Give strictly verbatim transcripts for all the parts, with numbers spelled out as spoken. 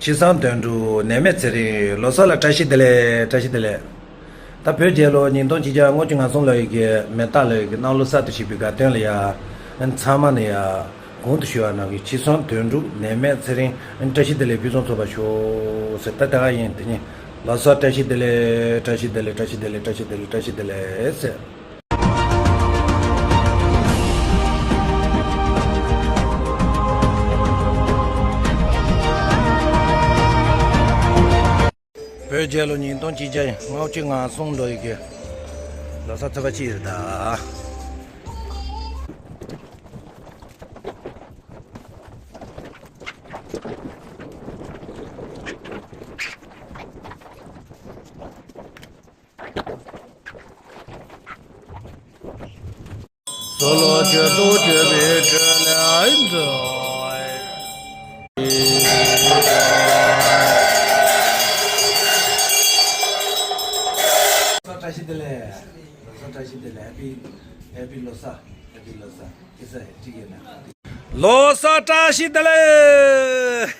ཆུ་བཟང་དོན་གྲུབ་ནད་མེད་ཚེ་རིང་ལོ་གསར་ལ་བཀྲ་ཤིས་བདེ་ལེགས། བཀྲ་ཤིས་བདེ་ལེགས། ད་བོད་རྒྱལ་ལོ་ཉིས་སྟོང་ཆིག་བརྒྱ་ལྔ་བཅུ་ང་གསུམ་ལོ་ཡི་གེ་མེ་སྟག་ལོ་ཡི་གེ་གནམ་ལོ་གསར་དུ་བཞད་པའི་དགའ་སྟོན་ལ་ཡ། ཚང་མ་ནས་ཡ། གོང་དུ་ཞུས་པ་ནང་གི་ཆུ་བཟང་དོན་གྲུབ་ནད་མེད་ཚེ་རིང་བཀྲ་ཤིས་བདེ་ལེགས་ཕུན་སུམ་ཚོགས་པ་ཤོག་ཟེར། ད་ལྟ་ག་ཡིན་དེ་ནི་ལོ་གསར་བཀྲ་ཤིས་བདེ་ལེགས། བཀྲ་ཤིས་བདེ་ལེགས། བཀྲ་ཤིས་བདེ་ལེགས། བཀྲ་ཤིས་བདེ་ལེགས། བཀྲ་ཤིས་བདེ་ལེགས་ཟེར། བོད་རྒྱལ་ལོ་ཉིས་སྟོང་ཆིག་བརྒྱ་ལྔ་བཅུ་ང་གསུམ་ལོ་ཡི་གེ་ལོ་གསར་ཚེས་པ་གཅིག་རེད་ད། གསོལ་ལོ་མཆོད་དོ་མཆོད་པའི་འཕྲིན་ལས་མཛོད། བཀྲ་ཤིས་བདེ་ལེགས། ལོ་གསར་བཀྲ་ཤིས་བདེ་ལེགས། Happy Happy ལོ་གསར། Happy ལོ་གསར། ཁྱེད་ཚོ་ཅི་ཡིན་ན། ལོ་གསར་བཀྲ་ཤིས་བདེ་ལེགས།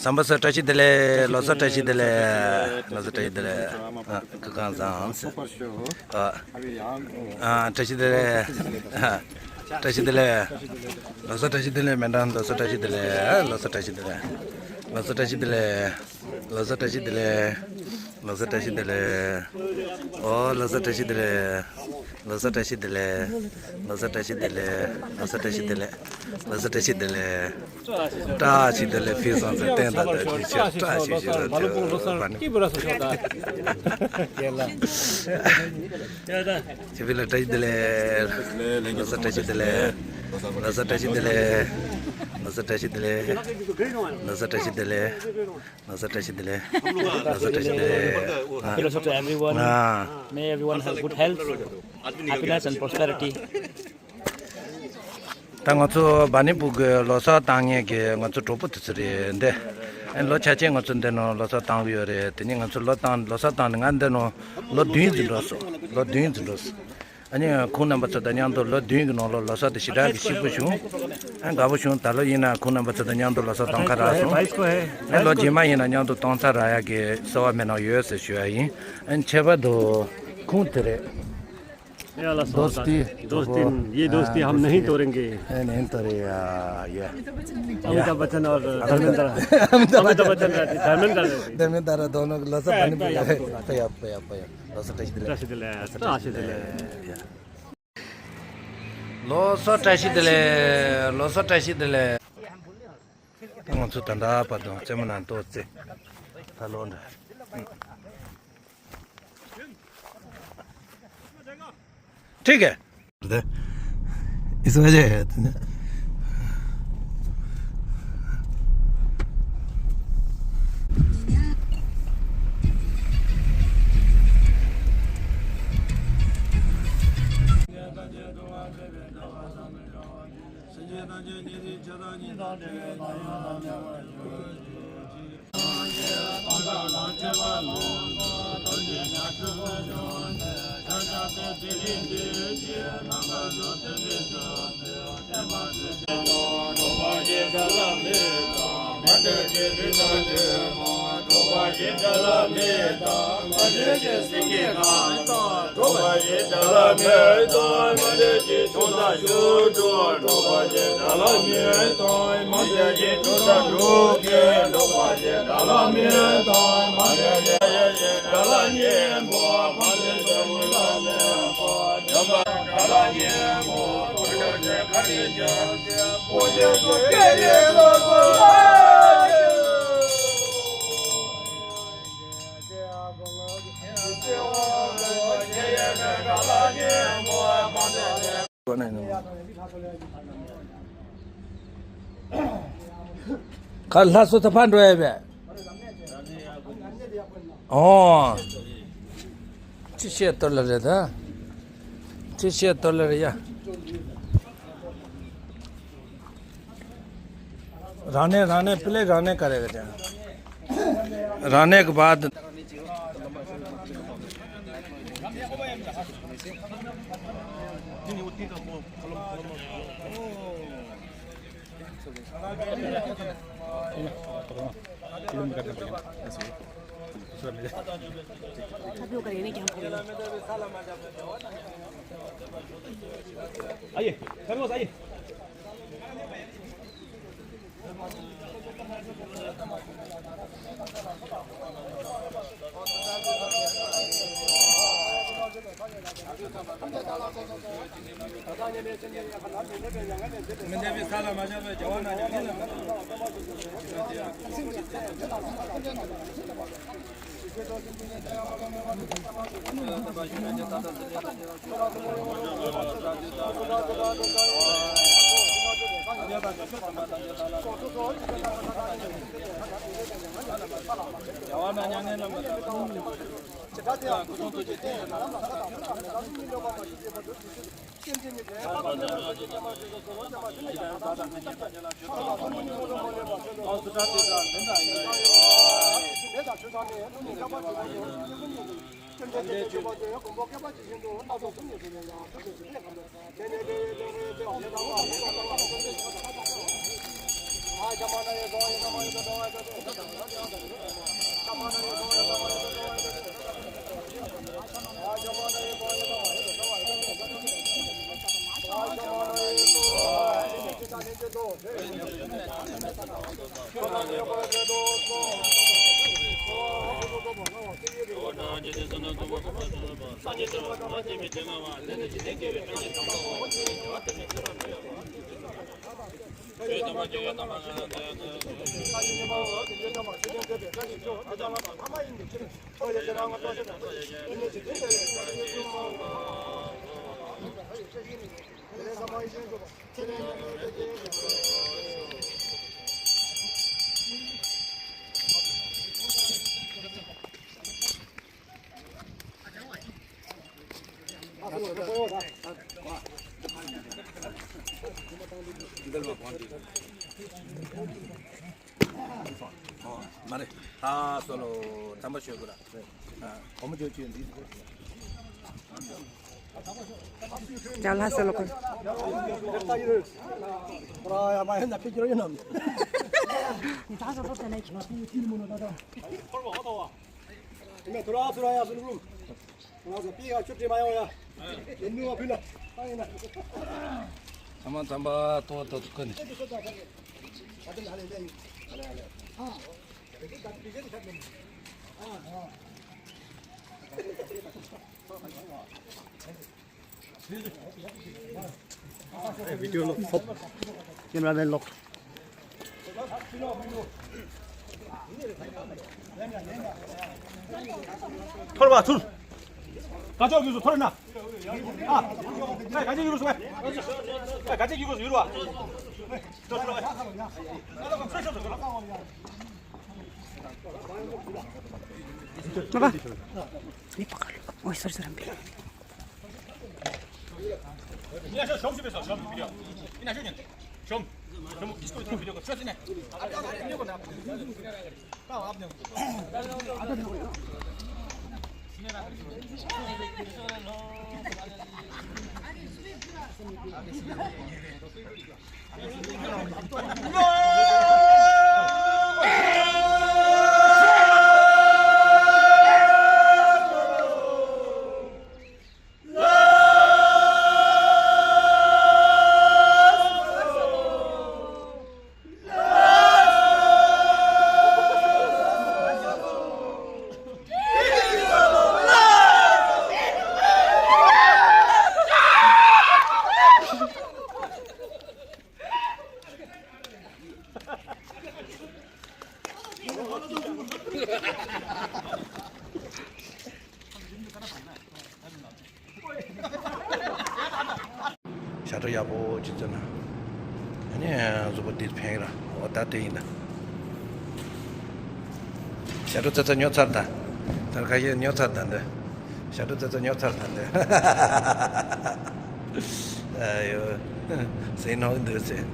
བསམ་པ་སོགས་བཀྲ་ཤིས་བདེ་ལེགས། ལོ་གསར་བཀྲ་ཤིས་བདེ་ལེགས། ལོ་གསར་བཀྲ་ཤིས་བདེ་ལེགས། ཨ། སྐུ་ཁམས་བཟང་། ཨ། ཨ། བཀྲ་ཤིས་བདེ་ལེགས། ཨ། བཀྲ་ཤིས་བདེ་ལེགས། ལོ་གསར་བཀྲ་ཤིས་བདེ་ལེགས། མེ་འབྲང་ལོ་གསར་བཀྲ་ཤིས་བདེ་ལེགས། ལོ་གསར་བཀྲ་ཤིས་བདེ་ལེགས། ལོ་གསར་བཀྲ་ཤིས་བདེ་ལེགས། ལོ་གསར་བཀྲ་ཤིས་བདེ་ལེགས། ལོ་གསར་བཀྲ་ཤིས་བདེ་ལེགས། ཨོ་ལོ་གསར་བཀྲ་ཤིས་བདེ་ལེགས། ལོ་གསར་བཀྲ་ཤིས་བདེ་ལེགས། ལོ་གསར་བཀྲ་ཤིས་བདེ་ལེགས། ལོ་གསར་བཀྲ་ཤིས་བདེ་ལེགས། ལོ་གསར་བཀྲ་ཤིས་བདེ་ལེགས། བཀྲ་ཤིས་བདེ་ལེགས། ཕུན་སུམ་ཚོགས་བསྟན་དང་ལྡན་ཁྱེད་ཆོས་བཀྲ་ཤིས་ཤིག་ལ་ཐོབ་པ་ནི། ཆེ་བི་ལ་བཀྲ་ཤིས་བདེ་ལེགས། ལོ་གསར་བཀྲ་ཤིས་བདེ་ལེགས། ལོ་གསར་བཀྲ་ཤིས་བདེ་ལེགས། ལོ་གསར་བཀྲ་ཤིས་བདེ་ལེགས། ལོ་གསར་བཀྲ་ཤིས་བདེ་ལེགས། ལོ་གསར་བཀྲ་ཤིས་བདེ་ལེགས། ལོ་གསར་བཀྲ་ཤིས་བདེ་ལེགས། Happy Losar to everyone. ཨ། May everyone have good health, happiness and prosperity. ད་ང་ཚོ་བ་ནི་སྦུག་གི་ལོ་གསར་བཏང་མཁན་གྱི་ང་ཚོ་གྲོགས་པོ་དེ་ཚོ་རེད་འདི། ཨ་ནི་ལོ་ཆ་ཆེན་ང་ཚོ་འདི་ནང་ལོ་གསར་བཏང་གི་ཡོད་རེད། དེ་ནི་ང་ཚོ་ལོ་བཏང་ལོ་གསར་བཏང་ནས་ང་འདི་ནང་ལོ་བདུན་ཙམ་འགྲོ་སོང་། ལོ་བདུན་ཙམ་འགྲོ་སོང་། ཨ་ནི་ཁོང་རྣམ་པ་ཚོ་དང་མཉམ་དུ་ལོ་བདུན་གྱི་ནང་ལོ་ལོ་གསར་དེ་ཞེ་དྲག་གི་སྐྱིད་པོ་བྱུང་། ཨ་དགའ་པོ་བྱུང་། ད་ལོ་ཡིན་ན་ཁོང་རྣམ་པ་ཚོ་དང་མཉམ་དུ་ལོ་གསར་གཏོང་ཁ་རག་སོང་། ཨ་ལོ་རྗེས་མ་ཡིན་ན་མཉམ་དུ་གཏོང་ཚར་རག་ཡག་གི་གསོལ་བ་སྨོན་ལམ་ཡོད་ཟེར་ཞུ་ཡ་ཡིན། ཨ་ནི་ཁྱད་པར་དུ་ཁོང་དེ་རེད། ये वाला सॉन्ग दोस्ती, दोस्ती, ये दोस्ती हम नहीं तोड़ेंगे। नहीं, नहीं तोड़ेगा, ये। अमिताभ बच्चन और धर्मेंद्र। अमिताभ अमिताभ बच्चन। बच्चन रहते, धर्मेंद्र रहते। धर्मेंद्र दोनों को लसा पानी पिला। पया, पया, पया। लसा टच दिला। टच दिला, टच दिला। ལོ་གསར་བཀྲ་ཤིས་བདེ་ལེགས། ལོ་གསར་བཀྲ་ཤིས་བདེ་ལེགས། ང་ཚོ་ད་ལྟ་བར་དུ་རྩེད་མོ་ནང་ལྟོ་རྩེ། ད་ལོ་འདྲ། ठीक है। इसमें जो है। ཁ་ལྷ་སོ་ད་ཕར་འགྲོ་ཡ་བས། ཨོ། ཅི་བཤད་ལྟོ་ལ་རེད་ད། ཅི་བཤད་ལྟོ་ལ་རེད་ཡ། རང་ནས་རང་ནས་པི་ལེ་རང་ནས་ག་རེ་ག་རེ། རང་ནས་གི་བ་དུ། མ་རེད། ད་སོ་ལོ་དམ་པ་ཆོས་གོ་ར། ཨ། གོ་མོ་ཆོས་ཆོས་འདི། ཇ་ལྷ་སོ་ལོ་གོ། ར་ཡ་མ་ཡ་ན་པི་ཀི་རོ་ཡ་ན། ད་སོ་སོ་དེ་ནས་ཁྱོད་ཀྱི་ཡུ་ཏི་མོ་ནོ་ད་ད། ཁོར་བ་ཧོ་ད་བ། དེ་ནས་ཐུ་ར་ཐུ་ར་ཡ་སོ་ལོ། ང་ཚོ་པི་ཡ་ཆུ་ཏི་མ་ཡོང་ཡ། དེ་ནུ་བ་ཕུ་ལ། ཨ་ཡིན་ན། ཚང་མ་ཚང་མ་ཏོ་ཏོ་ཀུན། ཨེ། བི་ཌིའོ་ལོག་ཐོབ། ཀེམ་ར་མེན་ལོག། ཐོར་བ་ཚུར། ག་ཅོག་གི་སུ་ཐོར་ན། ཨ། ཨེ། ག་ཅིག་ཡུ་རུ་སུ་བས། ཨེ། ག་ཅིག་ཡུ་རུ་སུ་ཡུ་རུ་བ། ཐོར་བ། ཨོའི། སོར་སོར་རམ་པས། ཡག་པོ་ཅིག་བཙལ་ན། ཨ་ནི་གཟུགས་པོ་འདི་ཕན་གི་ར། འོ་ད་དེ་ཡིན་ད། ཞབས་བྲོ་ཙག་ཙག་ཉོ་ཚར་ད། ད་ཁ་ཤས་ཉོ་ཚར་ད་འདི། ཞབས་བྲོ་ཙག་ཙག་ཉོ་ཚར་ད་འདི། ཨ་ཡོ། ཟས་ནོར་གི་འདུག་ཟེར།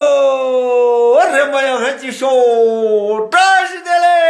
ཨོ། རེམ་པ་ཡང་ཧ་ཅིག་ཤོག་བཀྲ་ཤིས་བདེ་ལེགས།